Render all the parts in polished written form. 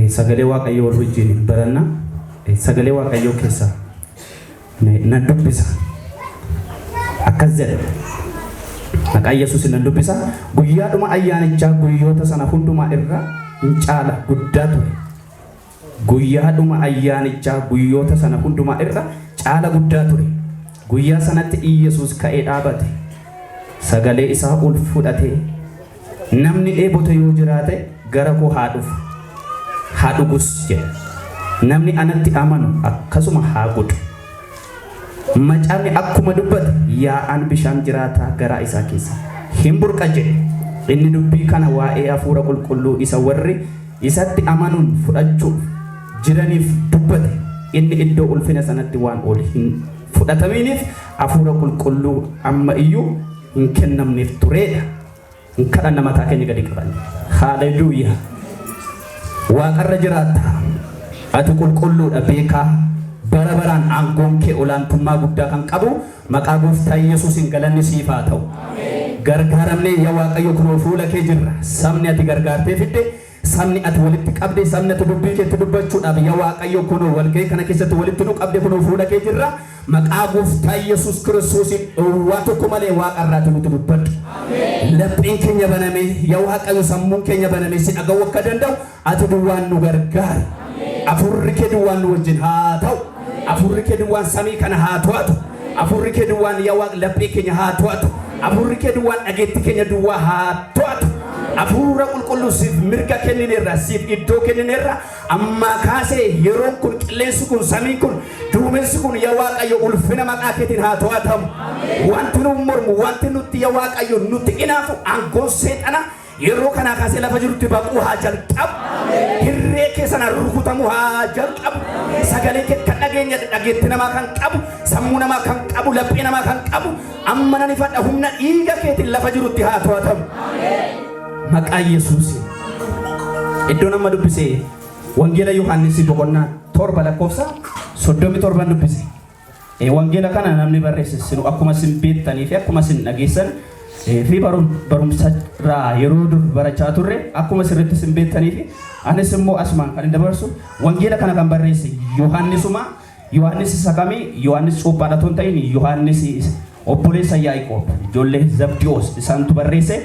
Sagalee Waaqayyoo wal wajjin baranna. Sagalee Waaqayyoo keessaa nan dubbisa. Akkas jedha. Maqaa Yesuusin nan dubbisa. Guyyaadhuma ayyaanichaa guyyoota sana hundumaa irra hin caala guddaa ture. Guyyaadhuma ayyaanichaa guyyoota sana hundumaa irra caala guddaa ture. Guyyaa sanatti Iyyasuus ka'ee dhaabate. Sagalee isaa ol fudhatee, Namni dheebote yoo jiraate gara koo haa dhufu, haa dhugus jedhe. Namni anatti amanu akkasuma haa godhu. Macaafni akkuma dubbate, yaa'aan bishaan jiraataa garaa isaa keessaa hin burqa jedhe. Inni dubbii kana waa'ee Hafuura Qulqulluu isa warri isatti amanuun fudhachuuf jiraniif dubbate. Inni iddoo ulfina sanatti waan ol hin fudhatamiiniif Hafuura Qulqulluu amma iyyuu hin kennamneef tureedha. Hin kadhanna, mataa keenya gadi qabanne. Haaleluyyaa. Waaqarra jiraatta. Ati qulqulluudha, beekaa. Bara baraan aangoon kee olaantummaa guddaa kan qabu, maqaa gooftaa Yesuusiin galanni siif haa ta'u. Gargaaramnee, yaa Waaqayyo, kunoo fuula kee jirra. Sabni ati gargaartee fidde, sabni ati walitti qabde, sabni ati dubbii keetti dubbachuudhaaf, yaa Waaqayyo, kunoo walga'ii kana keessatti walitti nu qabde, kunoo fuula kee jirra. Maqaa gooftaa Yesuus Kiristoosiin dhowwaa tokko malee waaqa irraati nuti dubbadhu. Lapheen keenya banamee, yaa Waaqayyo, sammuun keenya banamee si dhaga'uu akka danda'u ati duwwaan nu gargaari. Afurri kee duwwaan nu wajjin haa ta'u. Afurri kee duwwaan samii kana haa to'atu. Afurri kee duwwaan, yaa Waaq, laphee keenya haa to'atu. Afurri kee duwwaan dhageetti keenya duwwaa haa to'atu. Hafuura Qulqulluu siif mirga kennineerra, siif iddoo kennineerra. Ammaa kaasee yeroon kun, qilleensi kun, samiin kun, duumessi kun, yaa Waaqayyo, ulfina maqaa keetiin haa to'atamu. Wanti nu mormu, wanti nutti, yaa Waaqayyo, nutti inaafu, aangoon seexana yeroo kanaa kaasee lafa jirutti baquu haa jalqabu. Hirree kee sana rukutamuu haa jalqabu. Sagalee kee kan dhageenya, dhageetti namaa kan qabu, sammuu namaa kan qabu, laphee namaa kan qabu, amma nan ifadha, humna dhiiga keetiin lafa jirutti haa to'atamu. Maqaa Yesuusiin. Iddoo nama dubbise Wangeela Yohaannis boqonnaa 7 lakkoofsa 37 dubbise. Wangeela kana namni barreesse sinu akkuma isin beektanii fi akkuma isin dhageessan fi barumsa irraa yeroo dur barachaa turre, akkuma sirriitti isin beektanii fi anis immoo asumaan kan hin dabarsu, wangeela kana kan barreesse Yohaannisuma. Yohaannis isa kamii? Yohaannis cuuphaadha otoo hin ta'in, Yohaannis obboleessa Yaaqoob, ijoollee Zabdiyoos, isaantu barreesse.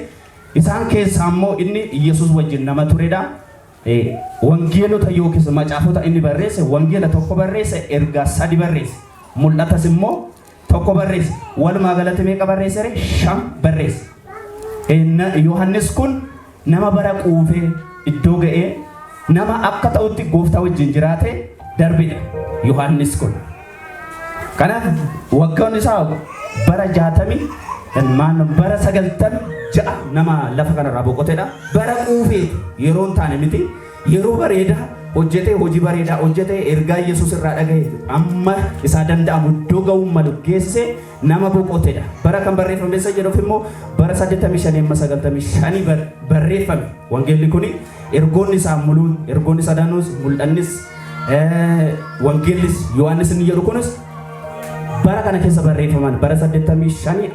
Isaan keessaa immoo inni Yesuus wajjin nama turedha. Wangeelota yookiis macaafota inni barreesse, wangeela tokko barreesse, ergaa sadi barreesse. Mul'atas immoo tokko barreesse. Walumaa galatti meeqa barreesse ree? Shan barreesse. Yohaannis kun nama bara quufee iddoo ga'ee, nama akka ta'utti gooftaa wajjin jiraate darbedha Yohaannis kun. Kanaaf waggaan isaa bara 60, bara 96 nama lafa kanarraa boqotedha. Bara quufee yeroo hin taane miti, yeroo bareedaa hojjetee, hojii bareedaa hojjetee, ergaa Yesuus irraa dhagahe amma isaa danda'amu iddoo ga'uu malu geessisee nama boqotedha. Bara kan barreeffame isa jedhuuf immoo bara 85 amma 95 barreeffame. Wangeelli kuni, ergoonni isaa muluun, ergoonni sadanuus, mul'annis, wangeellis Yohaannis inni jedhu kunis bara kana keessa barreeffaman, bara 85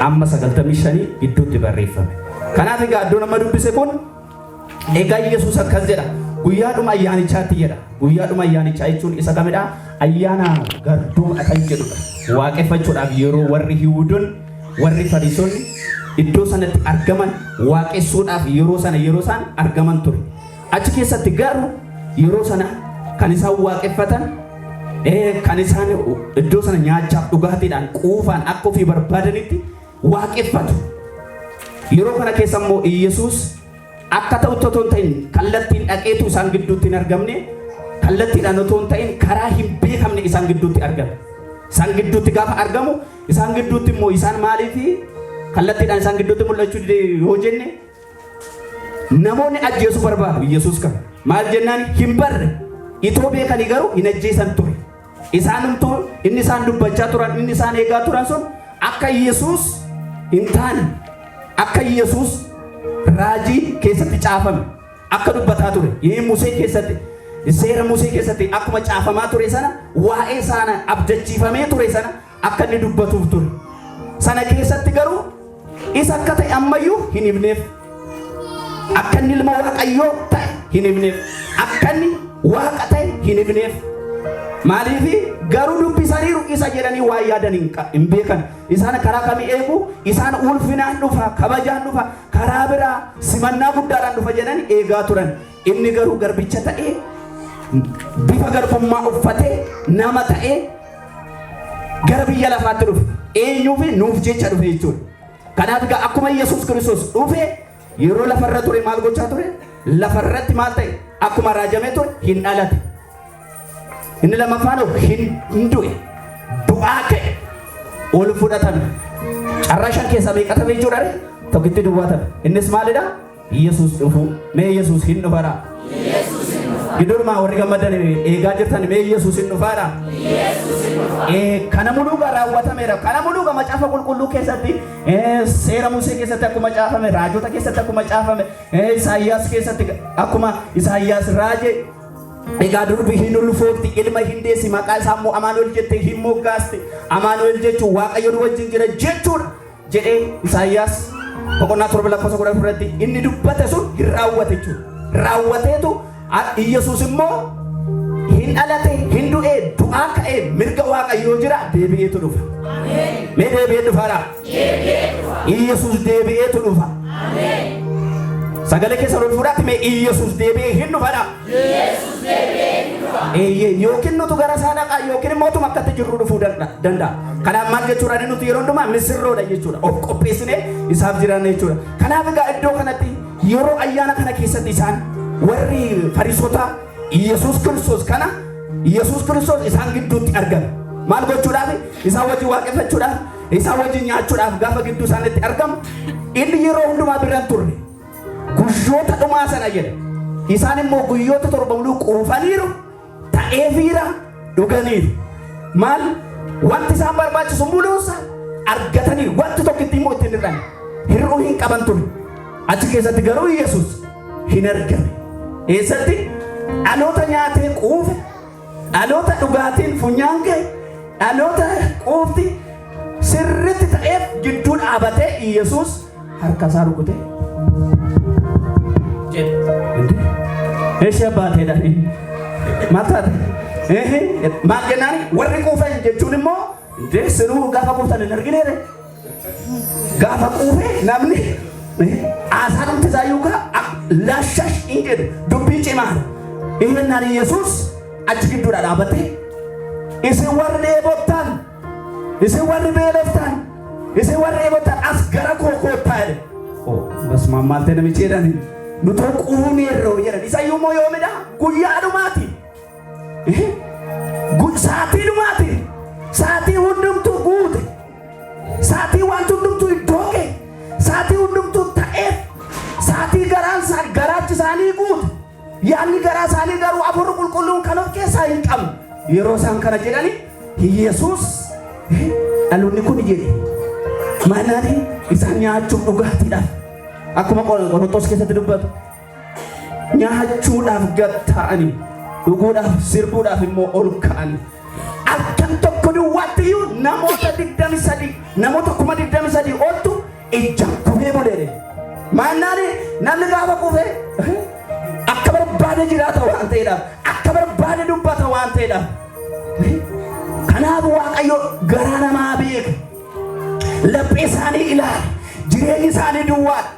amma 95 gidduutti barreeffame. Kanaaf egaa iddoo nama dubbise kun egaa Yesuus akkas jedha. Guyyaadhuma ayyaanichaatti jedha. Guyyaadhuma ayyaanichaa jechuun isa kamidha? Ayyaana garduudha kan jedhudha. Waaqeffachuudhaaf yeroo warri Yihuudoonni, warri Fariisonni iddoo sanatti argaman, waaqessuudhaaf yeroo sana yeroo isaan argaman ture. Achi keessatti garuu yeroo sana kan isaan waaqeffatan, kan isaan iddoo sana nyaachaaf dhugaatiidhaan quufaan akka ofii barbaadanitti waaqeffatu. Yeroo kana keessa immoo Iyyasuus akka ta'utti otoo hin ta'in kallattiin dhaqeetu isaan gidduutti hin argamne, kallattiidhaan otoo hin ta'in karaa hin beekamne isaan gidduutti argame. Isaan gidduutti gaafa argamu, isaan gidduutti immoo isaan maaliif kallattiidhaan isaan gidduutti mul'achuu dide yoo jenne, namoonni ajjeesuu barbaadu Iyyasuus kana. Maal jennaan hin barre, itoo beekanii garuu hin ajjeesan ture. Isaanumtuu inni isaan dubbachaa turan, inni isaan eegaa turan sun akka Iyyasuus hin taane, akka Iyyasuus raajii keessatti caafame akka dubbataa ture. Yii Musee keessatti, seera Musee keessatti akkuma caafamaa ture sana, waa'ee sana abdachiifamee ture sana akka inni dubbatuuf ture. Sana keessatti garuu isa akka ta'e ammayyuu hin himneef. Akka inni ilma Waaqayyoo ta'e hin himneef. Akka inni Waaqa ta'e hin himneef. Maaliif garuu dubbisaniiru isa jedhanii waan yaadan hin beekan. Isaan karaa kamii eegu? Isaan ulfinaan dhufa, kabajaan dhufa, karaa biraa simannaa guddaadhaan dhufa jedhanii eegaa turan. Inni garuu garbicha ta'ee, bifa garbummaa uffatee, nama ta'ee gara biyya lafaatti dhufe. Eenyuufi? Nuuf jecha dhufe jechuudha. Kanaaf egaa akkuma Yesuus Kiristoos dhufe, yeroo lafarra ture maal gochaa ture? Lafarratti maal ta'e? Akkuma raajamee ture hin dhalate. Inni lammaffaan hin du'e. Du'aa ka'e. Ol fudhatame. Carraa shan keessaa meeqa tafe jechuudha ree? Tokkitti duwwaa tafe. Innis maalidha? Yesuus dhufuu. Mee Yesuus hin dhufaadha. Gidduurumaa warri gammadan eegaa jirtan, mee Yesuus hin dhufaadha. Kana muluuga raawwatameera. Kana muluuga Macaafa Qulqulluu keessatti, seera Musee keessatti akkuma caafame, raajota keessatti akkuma caafame, Isaayyaas keessatti akkuma Isaayyaas raaje, egaa durbi hin ulfoofti, ilma hin deessi, maqaa isaa immoo Amaanu'el jettee hin moggaasti. Amaanu'el jechuun Waaqayyo nu wajjin jira jechuudha jedhee Isaayyaas boqonnaa 7 lakkoofsa 14 irratti inni dubbate sun hin raawwate jechuudha. Raawwateetu Iyyasuus immoo hin dhalate, hin du'e, du'aa ka'ee mirga Waaqayyoo jira, deebi'eetu dhufa. Mee deebi'ee dhufaadha. Iyyasuus deebi'eetu dhufa. Sagalee keessa ol fuudhaatti, mee Iyyasuus deebi'ee hin dhufadha. Eeyyee, yookiin nutu gara isaa dhaqaa, yookiin immoo utuma akkatti jirru dhufuu danda'a. Kanaaf maal jechuudha? Nuti yeroo hundumaa misirroodha jechuudha. Of qopheessinee isaaf jiraanna jechuudha. Kanaaf egaa iddoo kanatti yeroo ayyaana kana keessatti isaan warri Fariisota Yesuus Kiristoos kana, Yesuus Kiristoos isaan gidduutti argame. Maal gochuudhaaf? Isaan wajjin waaqeffachuudhaaf, isaan wajjin nyaachuudhaaf gaafa gidduu isaanitti argamu, inni yeroo hundumaa bira hin turre. Guyyoota dhumaa sana jedha. Isaan immoo guyyoota 7 muluu quufaniiru, ta'eefiira, dhuganiiru. Maal wanti isaan barbaachisu muluusa argataniiru. Wanti tokkitti immoo ittiin hir'an. Hir'uu hin qaban ture. Achi keessatti garuu Yesuus hin argame. Eessatti? Dhaloota nyaatee quufe, dhaloota dhugaatiin funyaan ga'e, dhaloota quufti sirritti ta'eef gidduu dhaabatee Yesuus harka isaa rukutee jedhe. Eessi abbaateedhaan maal taate? Maal jennaan, warri quufan jechuun immoo sinuu gaafa quuftan hin argineere. Gaafa quufe namni haasaa dhumti isaa yookaan lashash hin jedhu, dubbii cimaadha. Innaan Yesuus achi gidduudha dhaabatee, "Isin warri dheebottan, isin warri beeloftan, isin warri dheebottan, as gara koo koottaa" jedhe. Basmaan maal ta'e namichi jedhani, "Nutoo quufneerra" jedhan. Isayyuu immoo yoomidha? Guyyaa dhumaati. Sa'aatii dhumaati. Sa'aatii hundumtuu guute. Sa'aatii wanti hundumtuu iddoo ga'e. Sa'aatii hundumtuu ta'eef. Sa'aatii garaan isaa garaachi isaanii guute. Yaadni garaa isaanii garuu Hafuurri Qulqulluun kan of keessaa hin qabne. Yeroo isaan kana jedhani, Yesuus, "Dhaloonni kun," jedhe. Maanaani isaan nyaachuuf dhugaatiidhaaf, akkuma Qorontos keessatti dubbatu, nyaachuudhaaf gad ta'anii, dhuguudhaaf sirbuudhaaf immoo ol ka'anii, halkan tokko duwwaatti iyyuu namoota 23, namoota 23,000 oltu ijaan kufee buleere. Maannaani namni gaafa kufee akka barbaade jiraata waan ta'eedhaaf, akka barbaade dubbata waan ta'eedhaaf. Kanaaf Waaqayyo garaa namaa beeka. Laphee isaanii ilaala. Jireenyi isaanii duwwaadha.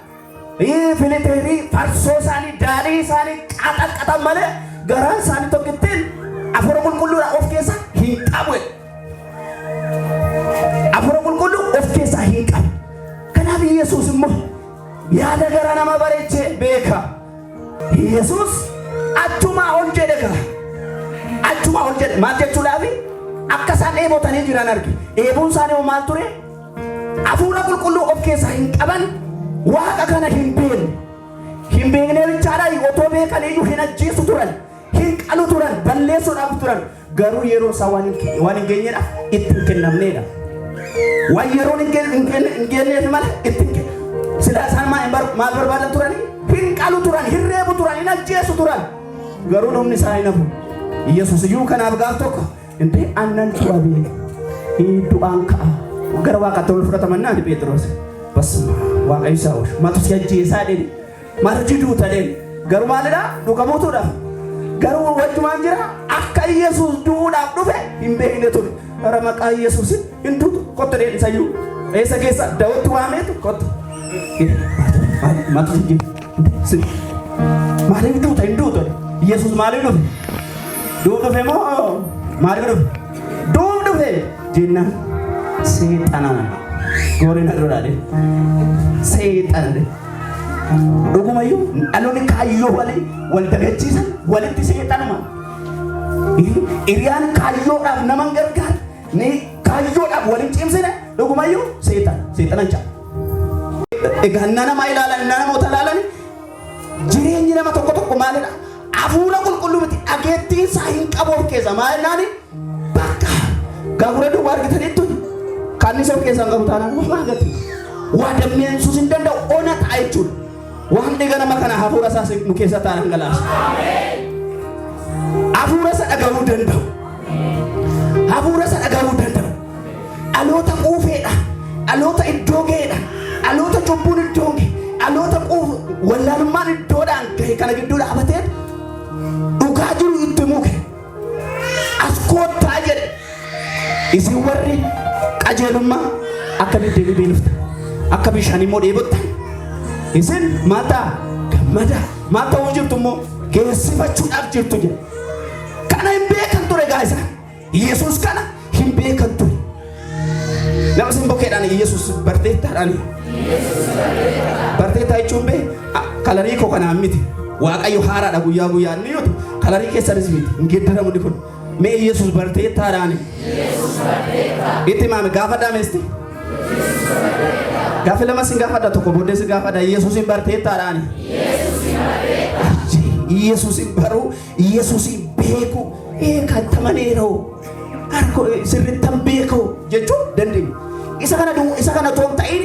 Filiteerii farsoo isaanii, daadhii isaanii qaxaqqatan malee garaan isaanii tokkittiin Hafuura Qulqulluudha of keessaa hin qabu. Hafuura Qulqulluu of keessaa hin qabu. Kanaaf Yesuus immoo yaada gara nama bareechee beeka. Yesuus achumaa ol jedhe gaa. Achumaa ol jedhe maal jechuudhaafi? Akka isaan dheebotanii jiran arge. Dheebuun isaanii hoo maal ture? Hafuura Qulqulluu of keessaa hin qaban, Waaqa kana hin beekne. Hin beekne bichaadha, otoo beekan iyyuu hin ajjeesu turan. Hin qalu turan, balleessuudhaaf turan. Garuu yeroo isaa waan hin geenyedhaaf itti hin kennamneedha. Waan yeroon hin geenyeef malee itti hin kenne. Silaa isaan maal barbaadan turani? Hin qalu turan, hin reebu turan, hin ajjeesu turan. Garuu dhumni isaa hin hafu. Yesuus iyyuu kanaaf gaaf tokko intee annan du'a beeka. Du'aan ka'a. Gara Waaqaatti ol fudhataman naani Phexros. Basma, Waaqayyo isaa oolchu. Maaltu si ajjeesaa jedheni? Maaltu duuta jedheni? Garuu maalidha? Duuka buutuudha. Garuu wajjumaan jira akka Yesuus du'uudhaaf dhufe hin beekne ture. Bara maqaa Yesuusin hin duutu kottu dheen isayyuu. Eessa keessa da'ootti waameetu kottu. Maaltu si jira? Maaliif duuta hin duutu? Yesuus maaliif dhufe? Du'uuf dhufe moo maaliif dhufe? Du'uuf dhufe jennaan seexana gooreen aduraadhe seexana dhugumayyuu dhaloonni kaayyoo walii wal dagachiisan walitti seexanuma. Hiriyaan kaayyoodhaaf nama hin gargaarre ni kaayyoodhaaf waliin cimsine dhugumayyuu seexana seexana hin caalu. Egaa nama ilaalan namoota ilaalan jireenyi nama tokko tokko maalidha? Hafuura qulqulluu miti dhageettiin isaa hin qabu of keessa maal jennaani bakka gaafura duwwaa argitaniittu kanni isa of keessaa hin qabu taanaan waa gati waa dammeensuus hin danda'u ona ta'a jechuudha. Waan dhiiga nama kana hafuura isaas nu keessa ta'a dhangalaasa. Hafuura isa dhaga'uu danda'u. Hafuura isa dhaga'uu danda'u. Dhaloota quufeedha. Dhaloota iddoo ga'eedha. Dhaloota cubbuun iddoo ga'e. Dhaloota quufu wallaalummaan iddoodhaan gahe kana gidduu dhaabatee dhugaa jiru itti muke. As koottaa jedhe. Isin warri qajeelummaa akka biddeenii beeloftan akka bishaanii immoo dheebottan isin maal ta'a gammada maal ta'uu jirtu immoo geessifachuudhaaf jirtu jedhe. Kana hin beekan ture gaa isaan. Yesuus kana hin beekan ture. Nama isin bokkeedhaan Yesuus barteettaadhaan. Barteettaa jechuun bee kalarii koo kanaan miti. Waaqayyo haaraadha guyyaa guyyaan ni yuutu. Kalarii keessanis miti. Hin geeddaramu inni kun. Mee Yesuus barteettaadhaan. Itti maame gaafa daameesti. Gaafa lama sin gaafadha tokko booddee sin gaafadha Yesuusin barteettaadhaan. Yesuusin baruu Yesuusin beeku eegattamaneeroo harko sirrittan beeku jechuu dandeenya. Isa kana isa kana otoo hin ta'in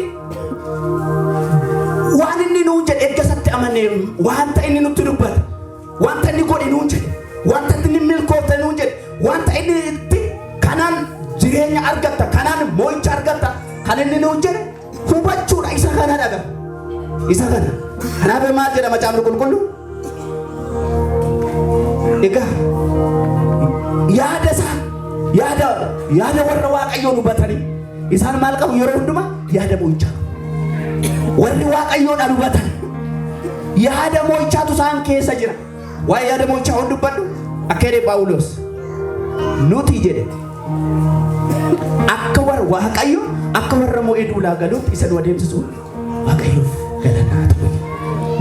waan inni nuun jedhe erga isatti amanee wanta inni nutti dubbate wanta inni godhe nuun jedhe wanta inni milkoofte nuun jedhe wanta inni itti kanaan jireenya argatta kanaan moo'icha argatta kan inni nuun jedhe hubachuudha isa kana dhaga isa kana. Kanaaf maal jedha macaafni qulqulluu? Egaa yaada isaa yaada yaada warra waaqayyoon hubatanii isaan maal qabu yeroo hundumaa yaada moo'ichaa qabu. Warri waaqayyoodhaan hubatan yaada moo'ichaatu isaan keessa jira. Waa'ee yaada moo'ichaa hon dubbadhu akka jedhe Phaawulos nuti jedhe akka warra waaqayyo akka warra mo'ee duulaa galuutti isa nu adeemsisu waaqayyoof galanaa ta'u.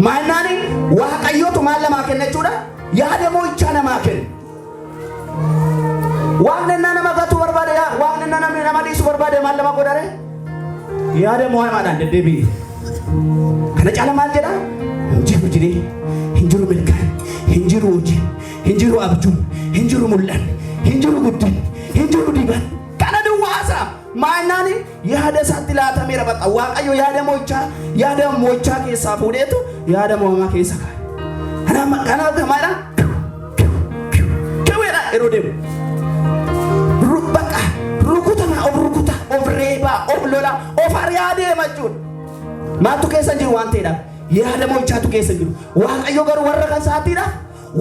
Maalnaani waaqayyootu maal namaa kenna jechuudha? Yaada moo'ichaa namaa kenna. Waaqni innaa nama gatuu barbaade yaa waaqni innaa namni nama dhiisu barbaade maal nama godhare? Yaada mo'amaadhaan deddeebi'e. Kana caala maal jedha? Hin jiru jireenya, hin jiru milkaan, hin jiru hojiin, hin jiru abjuun, hin jiru mul'anni, hin jiru guddinni, hin jiru diban. Kana duwwaasa maannaani yaada isaatti laatameera baqa. Waaqayyo yaada mo'ichaa keessaa fuudheetu yaada mo'amaa keessa kaa'e. Kanaaf kanaaf maadha? Keweedha yeroo deemu. Bakka rukutamaa of rukuta, of reebaa, of lola, of ari'aa deema jechuudha. Maaltu keessa hin jiru waan ta'eedhaaf? Yaada mo'ichaatu keessa hin jiru. Waaqayyo garuu warra kan isaatiidhaaf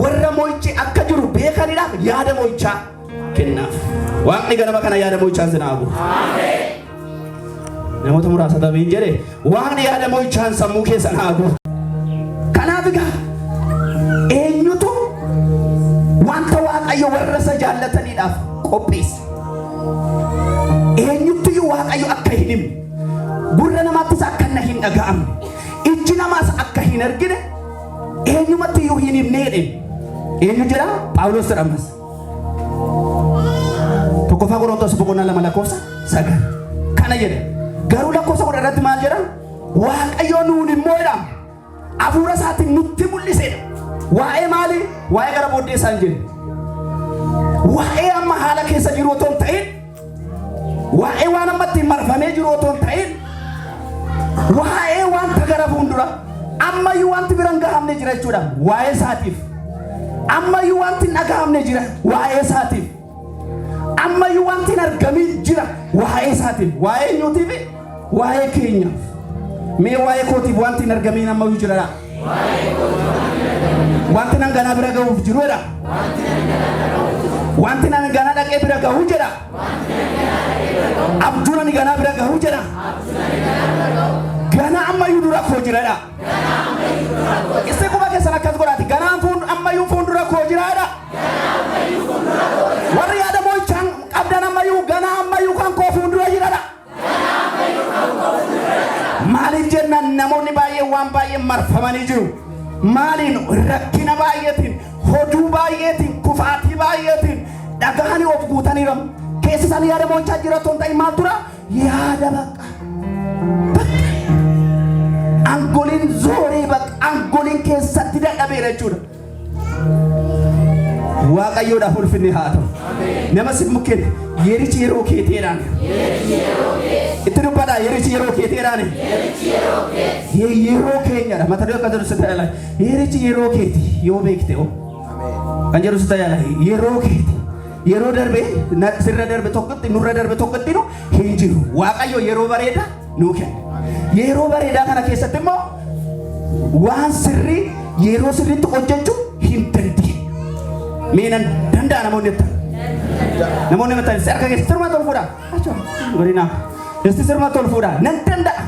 warra mo'ichi akka jiru beekaniidhaaf yaada mo'ichaa kennaaf. Waaqni ganama kana yaada mo'ichaan sin haa guutu. Namoota muraasa tabiin jedhe waaqni yaada mo'ichaan sammuu keessan haa guutu. Kanaaf egaa eenyutu wanta Waaqayyo warra isa jaallataniidhaaf qopheesse? Eenyuttiyyuu Waaqayyo akka hin himne, gurra namaattis akka hin dhaga'amne, ijji namaas akka hin argine eenyumattiyyuu hin himne jedhe. Eenyu jedha? Phaawulos jedhamas. Tokkoffaa Qorontos boqonnaa 2 lakkoofsa 9. Kana jedha. Garuu lakkoofsa 10 irratti maal jedha? Waaqayyo nuun immoo jedha. Hafuura isaatiin nutti mul'isedha. Waa'ee maalii? Waa'ee gara booddee isaan jedhu. Waa'ee amma haala keessa jiru otoo hin ta'in, waa'ee waan amma ittiin marfamee jiru otoo hin ta'in, waa'ee wanta gara fuuldura ammayyuu wanti bira hin gahamne jira jechuudha. Waa'ee isaatiif. Ammayyuu wanti hin dhagahamne jira waa'ee isaatiif. Ammayyuu wanti hin argamin jira waa'ee isaatiif. Waa'ee eenyuutiif? Waa'ee keenyaaf. Mee waa'ee kootiif wanti hin argamin ammayyuu jira. Wanti nan ganaa bira ga'uuf jiru jedha. Wanti nan ganaa dhaqee bira ga'uu jedha. Abjuun ani ganaa bira ga'uu jedha. Ganaa ammayyuu dura koo jira jedha. Isti quba keessan akkas godhaati. Ganaan fuun ammayyuu fuuldura koo jira jedha. Warri yaada moo'ichaan qabdan ammayyuu ganaa ammayyuu kan koo fuuldura jira jedha. Maaliif jennaan namoonni baay'een waan baay'een marfamanii jiru. Maaliin rakkina baay'eetiin, hoduu baay'eetiin, kufaatii baay'eetiin dhagahanii of guutaniiru. Keessa isaanii yaada moo'ichaa jira otoo hin ta'in maal tura? Yaada bakka. Bakka. Angoliin zooree bakka angoliin keessatti dadhabeera jechuudha. Waaqayyoodhaaf ulfinni haa ta'u. Nama si mukkeen yerichi yeroo keeteedhaan. Itti dubbadhaa yerichi yeroo keeteedhaan. Yeroo keenyadha. Mata duree akka jedhu si tajaajila. Yerichi yeroo keeti yoo beekte oo. Kan jedhu si tajaajila. Yeroo keeti. Yeroo darbe sirra darbe tokkotti nurra darbe tokkotti nu hin jiru. Waaqayyo yeroo bareedaa nuu kenna. Yeroo bareedaa kana keessatti immoo waan sirrii yeroo sirriitti hojjechuu hin dandeenye. Mee nan danda'a namoonni jettan. Namoonni jettan harka keessa sirma tol fuudhaa. Godina. Isti sirma tol fuudhaa. Nan danda'a.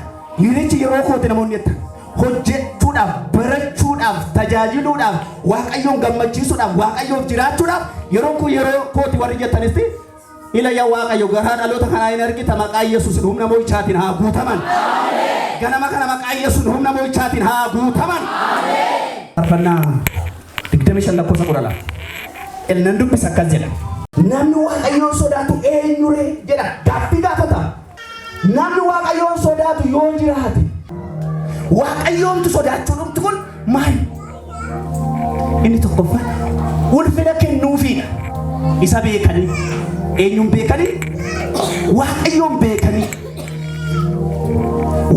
Yerichi yeroo kooti namoonni jettan. Hojjechuudhaaf, barachuudhaaf, tajaajiluudhaaf, Waaqayyoon gammachiisuudhaaf, Waaqayyoof jiraachuudhaaf yeroon kun yeroo kooti warri jettanisti ila yaa Waaqayyo garaa dhaloota kanaa hin argita maqaa Yesuusin humna mo'ichaatiin haa guutaman. Ganama kana maqaa Yesuusin humna mo'ichaatiin haa guutaman. Faarfannaa 25 lakkoofsa 12. Nan dubbisa akkas jedha. Namni Waaqayyoon sodaatu eenyuree jedha gaaffii gaafata. Namni Waaqayyoon sodaatu yoo jiraate Waaqayyoomtu sodaachuu dhumti kun maali? Inni tokkoffaan ulfina kennuufiidha. Isa beekanii eenyuun beekanii? Waaqayyoon beekanii.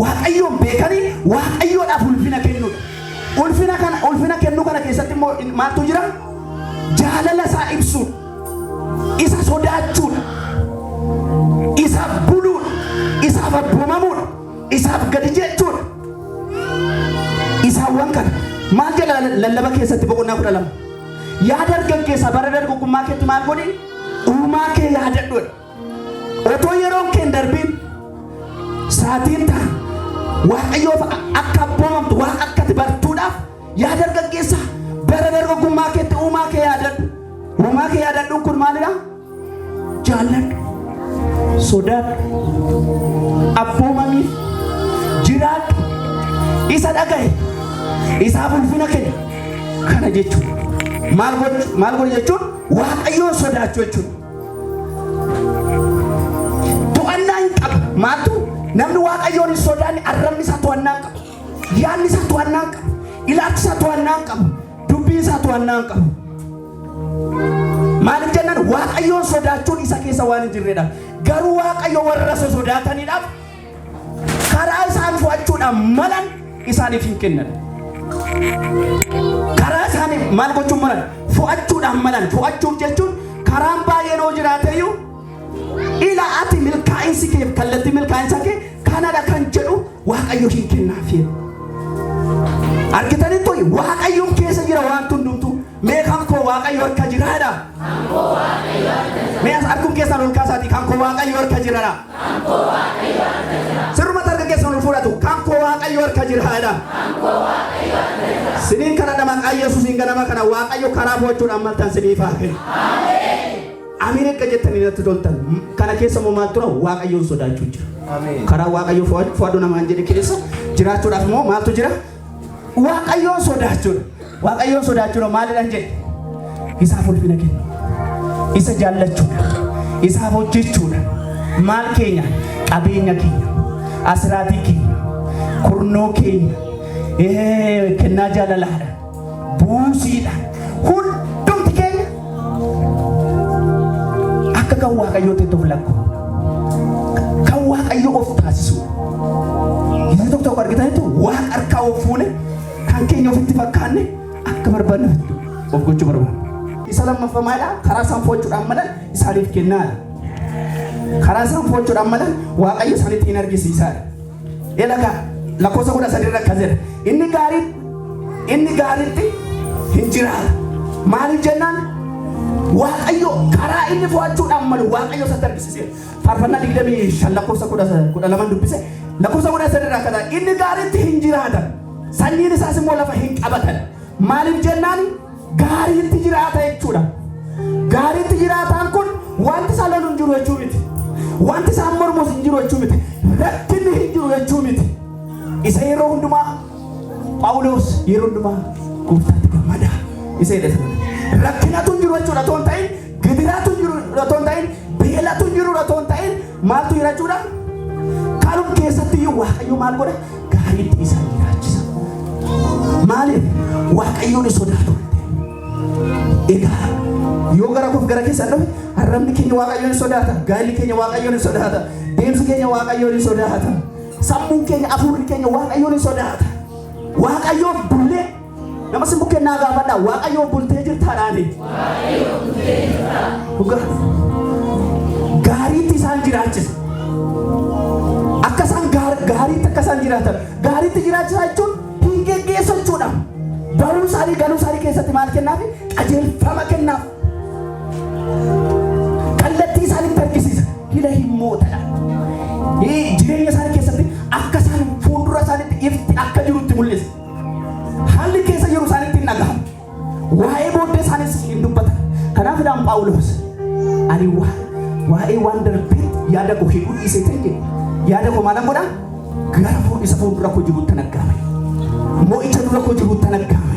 Waaqayyoon beekanii Waaqayyoodhaaf ulfina kennuudha. Ulfina kana ulfina kennuu kana keessatti immoo maaltu jira? Jaalala isaa ibsuudha. Isa sodaachuudha. Isaaf buluudha. Isaaf abboomamuudha. Isaaf gadi jechuudha. Isaawwan kana maal jedha lallaba keessatti boqonnaa 12. Yaa dargaggeessa bara dargaggummaa keetti maal godhi? Uumaa kee yaadadhu. Otoo yeroon kee hin darbiin saatiin ta'a. Waaqayyoof akka abboomamtu waaqa akka ati bartuudhaaf yaa dargaggeessa bara dargaggummaa keetti uumaa kee yaadadhu. Uumaa kee yaadadhuun kun maalidha? Jaalladhu, sodaadhu, abboomamiif, jiraadhu, isa dhaga'i, isaaf ulfina kenni. Kana jechuudha. Maal gochuu maal godhu jechuun Waaqayyoon sodaachuu jechuudha. To'annaa hin qabu. Maaltu namni Waaqayyoon hin sodaanne arrabni isaa to'annaa hin qabu. Yaadni isaa to'annaa hin qabu. Ilaalchi isaa to'annaa hin qabu. Dubbiin isaa to'annaa hin qabu. Maaliif jennaan Waaqayyoon sodaachuun isa keessa waan hin jirredha. Garuu Waaqayyo warra isa sodaataniidhaaf karaa isaan fo'achuudhaan malan isaaniif hin kennan. Karaa isaaniif maal gochuun malan? Fo'achuudhaan malan. Fo'achuuf jechuun karaan baay'een hoo jiraateyyuu ila ati milkaa'insi kee kallattii milkaa'insa kee kanadha kan jedhu Waaqayyo hin kennaafi. Argitanitti Waaqayyoon keessa jira waan hundumtu. Mee kan koo Waaqayyo harka jiraadha. Mee as harkum keessan ol kaasaatii kan koo Waaqayyo harka jiraadha. Sirrumatti harka keessan ol fudhatu kan koo Waaqayyo harka jiraadha. Siniin kadhadha maqaa Yesuusiin ganama kana Waaqayyo karaa fo'achuudhaan maltan siniif haa kennu. Amiin akka jettanii natti toltan. Kana keessa immoo maal tura? Waaqayyoon sodaachuu jira. Karaa Waaqayyoo fo'adhu namaan jedhe keessa jiraachuudhaaf immoo maaltu jira? Waaqayyoon sodaachuudha. Waaqayyoon sodaachuudha maalidhaan jedhe? Isaaf ulfina kennu. Isa jaallachuudha. Isaaf hojjechuudha. Maal keenya? Qabeenya keenya. Asiraatii keenya. Kurnoo keenya. Kennaa jaalalaadha. Buusiidha. Hundumti keenya akka kan Waaqayyootti of lakkoofna. Kan Waaqayyo of taasisudha. Yeroo tokko tokko argitanitu waaqa harkaa of fuune kan keenya ofitti fakkaanne akka barbaanne of gochuu barbaanna. Isa lammaffaa maalidha? Karaa isaan fo'achuudhaan malan isaaniif kennaadha. Karaa isaan fo'achuudhaan malan Waaqayyo isaanitti hin argisiisaadha. Elagaa lakkoofsa 13 irra akkas jedha. Inni gaariin inni gaariitti Hin jiraata. Maaliif jennaan Waaqayyo karaa inni fo'achuudhaan malu Waaqayyo isatti argisiiseera. Faarfannaa 25 lakkoofsa 12 dubbise, lakkoofsa 13 irraa akka ta'e, inni gaariitti hin jiraatan, sanyiin isaas immoo lafa hin qabatan. Maaliif jennaan gaariitti jiraata jechuudha. Gaariitti jiraataan kun wanti isaa lolu hin jiru jechuu miti. Wanti isaan mormus hin jiru jechuu miti. Rakkinni hin jiru jechuu miti. Isa yeroo hundumaa Phaawulos yeroo hundumaa gooftaatti gammada isa jedhe sana. Rakkinatu hin jiru jechuudha otoo hin ta'in, gidiraatu hin jiru otoo hin ta'in, beelatu hin jiru otoo hin ta'in, maaltu jira jechuudha? Kanum keessatti iyyuu Waaqayyo maal godha? Gaariitti isaan jiraachisa. Maaliif? Waaqayyoon hin sodaatu. Egaa yoo gara koof gara keessan dhufe, arrabni keenya Waaqayyoon hin sodaata, gaa'elli keenya Waaqayyoon hin sodaata, deemsi keenya Waaqayyoon hin sodaata, sammuun keenya, hafuurri keenya Waaqayyoon hin sodaata. Waaqayyoof bullee nama si bukkeen naa gaafadha, Waaqayyoof bultee jirtaadhaani. Dhugaa gaariitti isaan jiraachisa. Akka isaan gaariitti akka isaan jiraatan, gaariitti jiraachisaa jechuun hin geggeessu jechuudha. Baruu isaanii galuu isaanii keessatti maal kennaaf? Qajeelfama kennaaf. Kallattii isaanitti argisiisa. Hila hin mootadha. Jireenya isaanii keessatti akka isaan fuuldura isaaniitti ifti akka jirutti mul'isa. Haalli keessa jiru isaanitti hin dhagahamu. Waa'ee booddee isaanis hin dubbatan. Kanaafidhaan Phaawulos ani waa'ee waan darbeetti yaada koo hidhuu dhiisee ta'e jedhe. Yaada koo maalan godhaa? Gara isa fuuldura koo jirutti naggaame. Mo'icha dura koo jirutti naggaame.